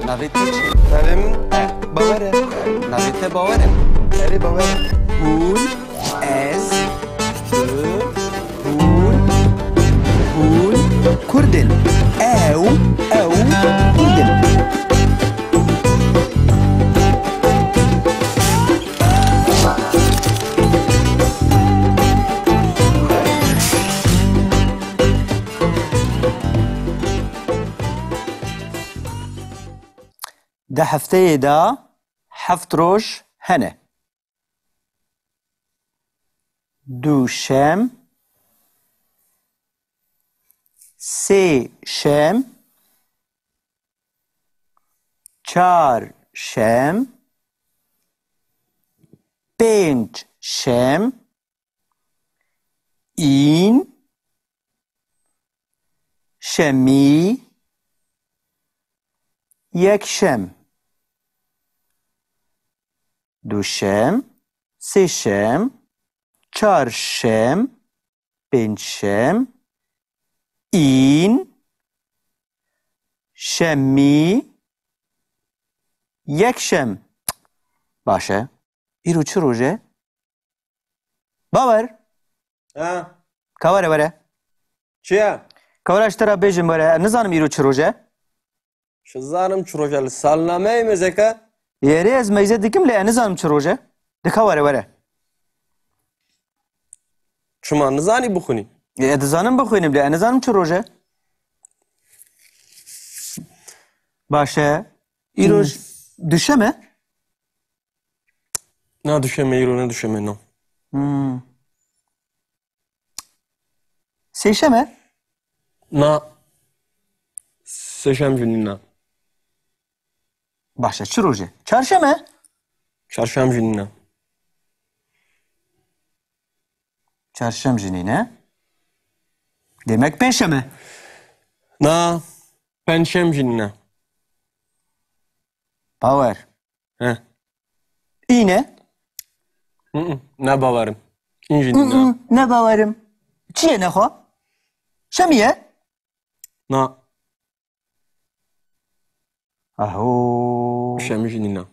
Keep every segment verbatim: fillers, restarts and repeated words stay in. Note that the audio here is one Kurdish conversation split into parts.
Navê te çi? Navê min Bawer e. Navê te Bawer e? Erê, Bawer e. Hûn, ez, tu, hûn, hûn Kurd in. Ew, ew Kurd in. Di hefteyê de heft roj hene. Duşem, sêşem, çarşem, pêncşem, în, şemî, yekşem, duşem, sêşem, çarşem, pêncşem, în, şemî, yekşem. Baş e. Îro çi roj e? Bawer. Ha? Ka were, were. Çi ye? Ka were, ji te re bêjim, were. Ez nizanim îro çi roj e. Ji zanim çi roj e, li salnameyê mêze ke. Erê, ez mêze dikim, lê ez nizanim çi roj e. Di ka were, were. Çima nizanî bixwînî? Ê, ez dizanim bixwînim, lê ez nizanim çi roj e. Baş e. Îroj Hmm. duşem e? Na duşem e, îro ne duşem e, no. Hmm. Sêşem e? Na. Sêşem jî nîne. Baş e, çi roj e? Çarşem e? Çarşem jî nîne. Çarşem jî nîne. Demek pêncşem e? Na. Pêncşem jî nîne. Bawer. He. În e? Hı hı, ne bawerim. În jî Hı nîne. hı, ne bawerim. Çi ye nexwe? Şemî ye? Na. Aho. Şemî jî nîne.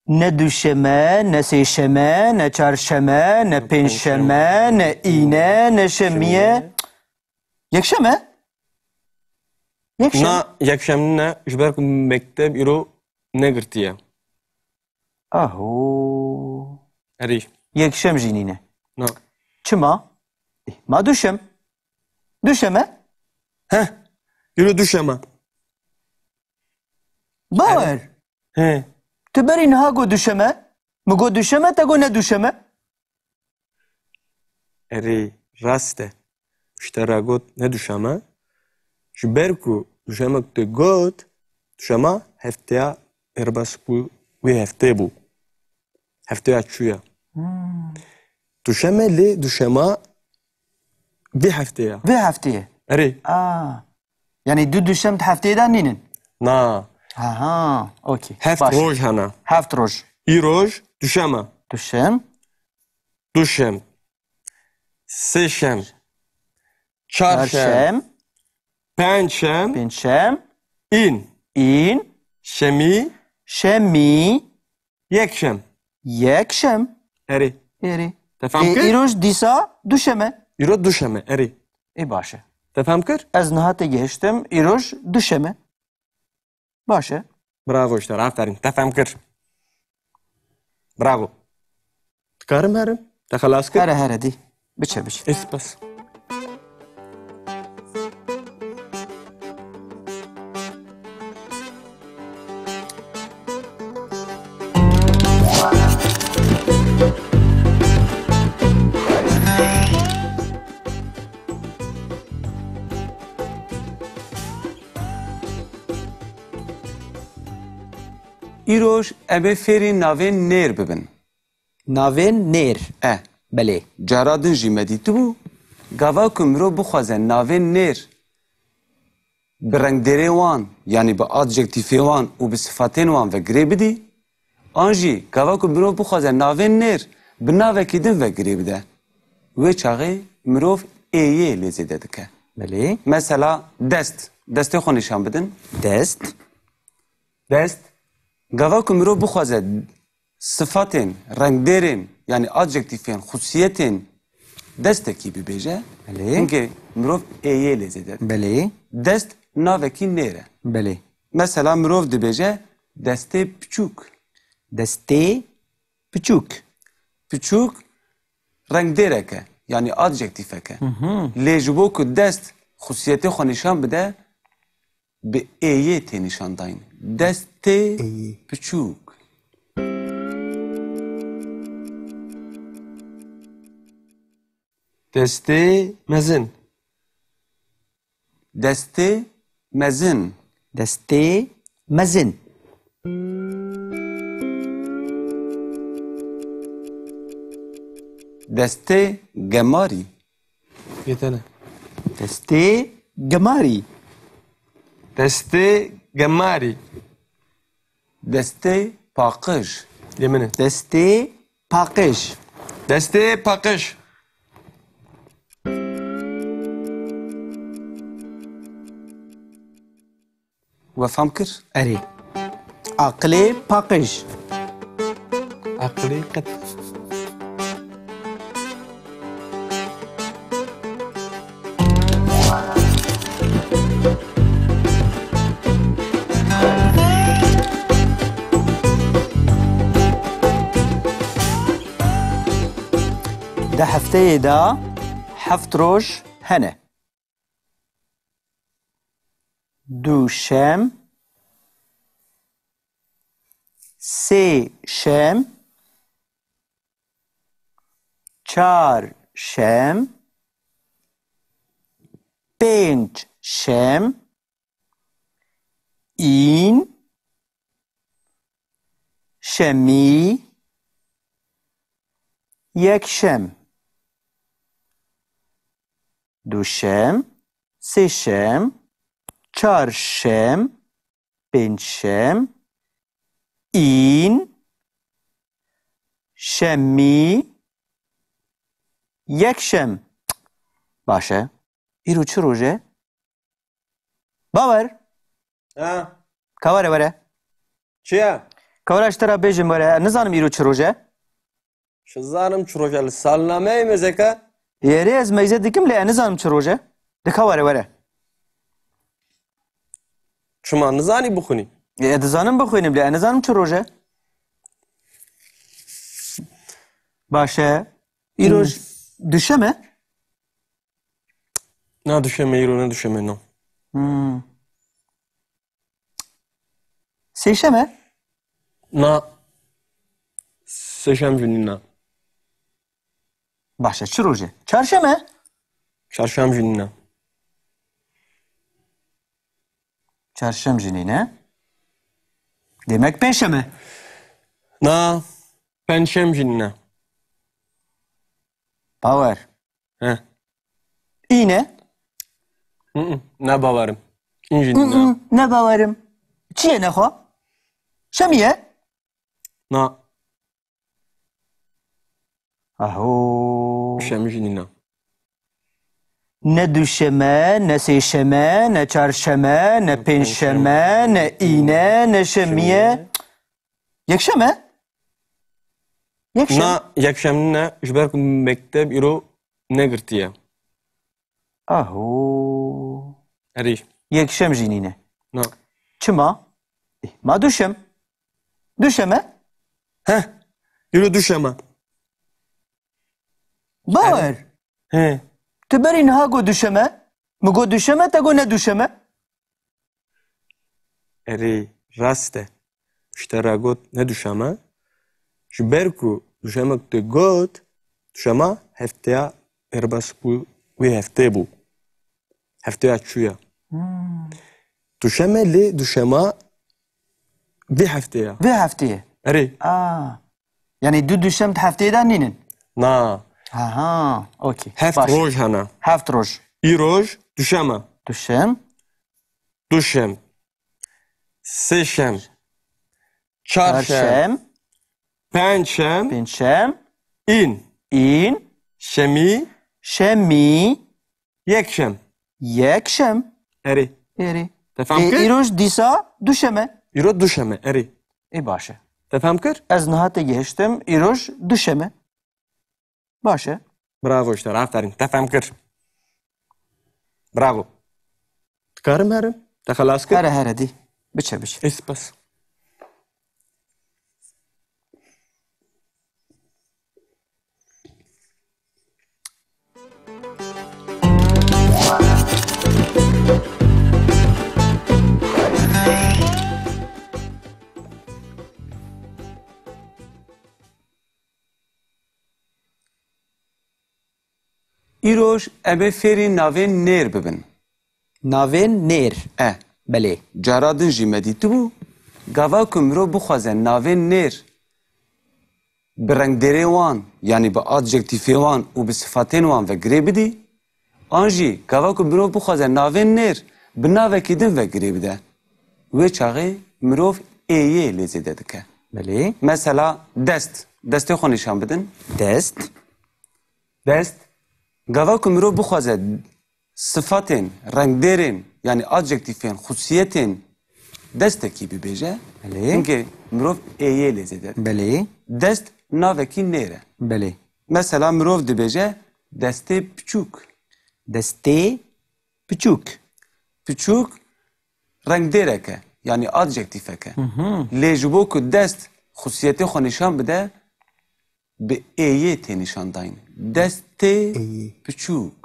Ne duşem e, ne sêşem e, ne çarşem e, ne pêncşem e, ne în e, ne şemî ye. Yekşem e? Yekşem. Na, yekşem nîne, ji ber ku mekteb îro negirtiye. Aho. Erê. Yekşem jî nîne. Na. Çima? Eh, ma duşem. Duşem e? Heh. Îro duşem e. Bawer. He. Tu berî niha got duşem e? Min got duşem e, te got ne duşem e? Erê, rast e. Ji te re got ne duşem e. Ji ber ku duşemek tu got, duşema hefteya erbas bû, wê heftê bû. Hefteya çûye. Hmm. Duşem e, lê duşema vê heftê ye. Vê heftê ye? Erê. A. Yanî du duşem di hefteyê de nînin? Na. Aha, okey. Heft Baş. roj hene. Heft roj. Îroj duşem e. Duşem. Duşem. Sêşem. Çarşem. Çarşem. Pêncşem. Pêncşem. În. În. Şemî. Şemî. Yekşem. Yekşem. Erê. Erê. Te fam Ê, kir? Îroj dîsa duşem e. Îro duşem e, erê. Ê baş e. Te fam kir? Ez niha têgihiştim, îroj duşem e. Baş e. Bravo ji te re, aferîn. Te fem kir. Bravo. Dikarim herim? Te xelas kir? Here, here, dî. Biçe, biçe. Ê, spas. Îroj em ê fêrî navên nêr bibin. Navên nêr? E. Belê. Cara din jî me dîtibû, gava ku mirov bixwaze navên nêr bi rengdêrê wan, yanî bi adjektîfê wan û bi sifatên wan ve girê bidî, an jî gava ku mirov bixwaze navên nêr bi navekî din ve girê bide, wê çaxê mirov êyê lê zêde dike. Belê. Mesela dest. Destê xwe nîşan bidin. Dest. Dest. Gava ku mirov bixwaze sifatên, rengdêrên, yanî adjektîfên, xusiyetên destekî bibêje, Belê. Hinkê mirov êyê lê zêde dibe. Belê. Dest navekî nêr e. Belê. Mesela mirov dibêje destê piçûk. Destê piçûk. Piçûk rengdêrek e, yanî adjektîfek e. Hı hı. Lê ji bo ku dest xusiyetê xwe nîşan bide, bi êyê tê nîşan dayîn. Destê Êyê. Piçûk. Destê mezin. Destê mezin. Destê mezin. Destê gemarî. Yetene. Destê gemarî. Destê gemarî. Destê paqij. Yê min e. Destê paqij. Destê paqij. We fam kir? Erê. Aqilê paqij. Aqilê qet. Di hefteyê de heft roj hene. Duşem, sêşem, çarşem, pêncşem, în, şemî, yekşem, duşem, sêşem, çarşem, pêncşem, în, şemî, yekşem. Baş e. Îro çi roj e? Bawer. Ha. Ka were were. Çi ye? Ka were ji te re bêjim were. Ez nizanim îro çi roj e. Çi zanim çi roj e? Li salnameyê mêzeke. Yerê ez meyze dikim lê ez nizanim çi roj e. De ka were were. Çima nizanî bixwînî? Ê, ez dizanim bixwînim lê ez nizanim çi roj e. Baş e. Îro Hmm. duşem e? Na duşem e, îro ne duşem e, no. Hmm. Sêşem e? Na. Sêşem jî nîne. Baş e, çi roj e? Çarşem e? Çarşem jî nîne. Çarşem jî nîne. Demek pêncşem e? Na, pêncşem jî nîne. Bawer. He. Îne? Hı hı, ne bawerim. În jî Hı nîne. hı, ne bawerim. Çi ye nexwe? Şemî ye? Na. Aho. Şemî jî nîne. Ne duşeme, ne sêşeme, ne çarşeme, ne pêncşeme, ne îne, ne şemî ye. Yekşem e? Yekşem. Na, yekşem nîne, ji ber ku mekteb îro negirtiye. Aho. Erê. Yekşem jî nîne. Na. Çima? Eh, ma duşem. Duşem e? Heh. Îro duşem e. Bawer. He. Tu berî niha got duşem e? Min got duşem e, te got ne duşem e? Erê, rast e. Ji te re got ne duşem e. Ji ber ku duşem e tu got, duşema hefteya mêrbas bû, wê heftê bû. Hefteya çûye. Hmm. Duşem e lê duşema vê heftê ye. Vê heftê ye. Erê. A. Yanî du duşem di hefteyê de nînin? Na. Aha, okey. Heft Baş. roj hene. Heft roj. Îroj duşem e. Duşem. Duşem. Sêşem. Çarşem. Çarşem. Pêncşem. Pêncşem. În. În. Şemî. Şemî. Yekşem. Yekşem. Erê. Erê. Te fam Ê, kir? Îroj dîsa duşem e. Îro duşem e, erê. Ê baş e. Te fehm kir? Ez niha te gihiştim, îroj duşem e. Baş e. Bravo ji te re, aferîn. Te fehm kir. Bravo. Dikarim herim? Te xelas kir? Here, here, dî. Biçe, biçe. Ê, spas. Îroj em ê fêrî navên nêr bibin. Navên nêr. E. Belê. Cara din jî me dîtibû, gava ku mirov bixwaze navên nêr bi rengdêrê wan, yanî bi adjektîfê wan û bi sifatên wan ve girê bidî, an jî gava ku mirov bixwaze navên nêr bi navekî din ve girê bide, wê çaxê mirov êyê lê zêde dike. Belê. Mesela dest. Destê xwe nîşan bidin. Dest. Dest. Gava ku mirov bixwaze sifatên, rengdêrên, yanî adjektîfên, xusiyetên destekî bibêje, Belê. Hinkê mirov êyê lê zêde dike. Belê. Dest navekî nêr e. Belê. Mesela mirov dibêje destê piçûk. Destê piçûk. Piçûk rengdêrek e, yanî adjektîfek e. Hı hı. Lê ji bo ku dest xusiyetê xwe nîşan bide, bi êyê tê nîşandayîn. Destê Êyê. Piçûk.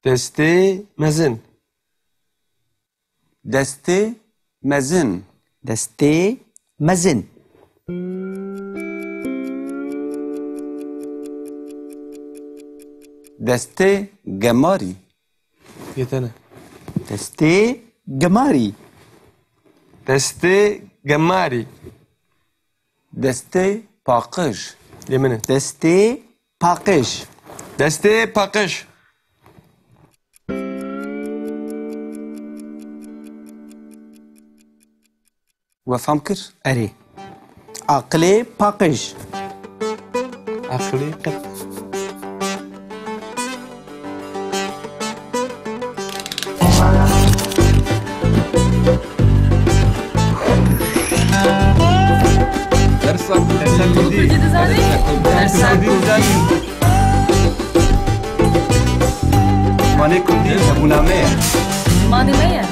Destê mezin. Destê mezin. Destê mezin. Destê gemarî. Yetene. Destê gemarî. Destê gemarî. Destê paqij. Lê min e. Destê paqij. Destê paqij. We fam kir? Erê. Aqilê paqij. Aqilê qet. Dersa Kurdî. Kurdî dizanî? Dersa Kurdî dizanî? Zimanê Kurdî hebûna me ye. Zimanê me ye.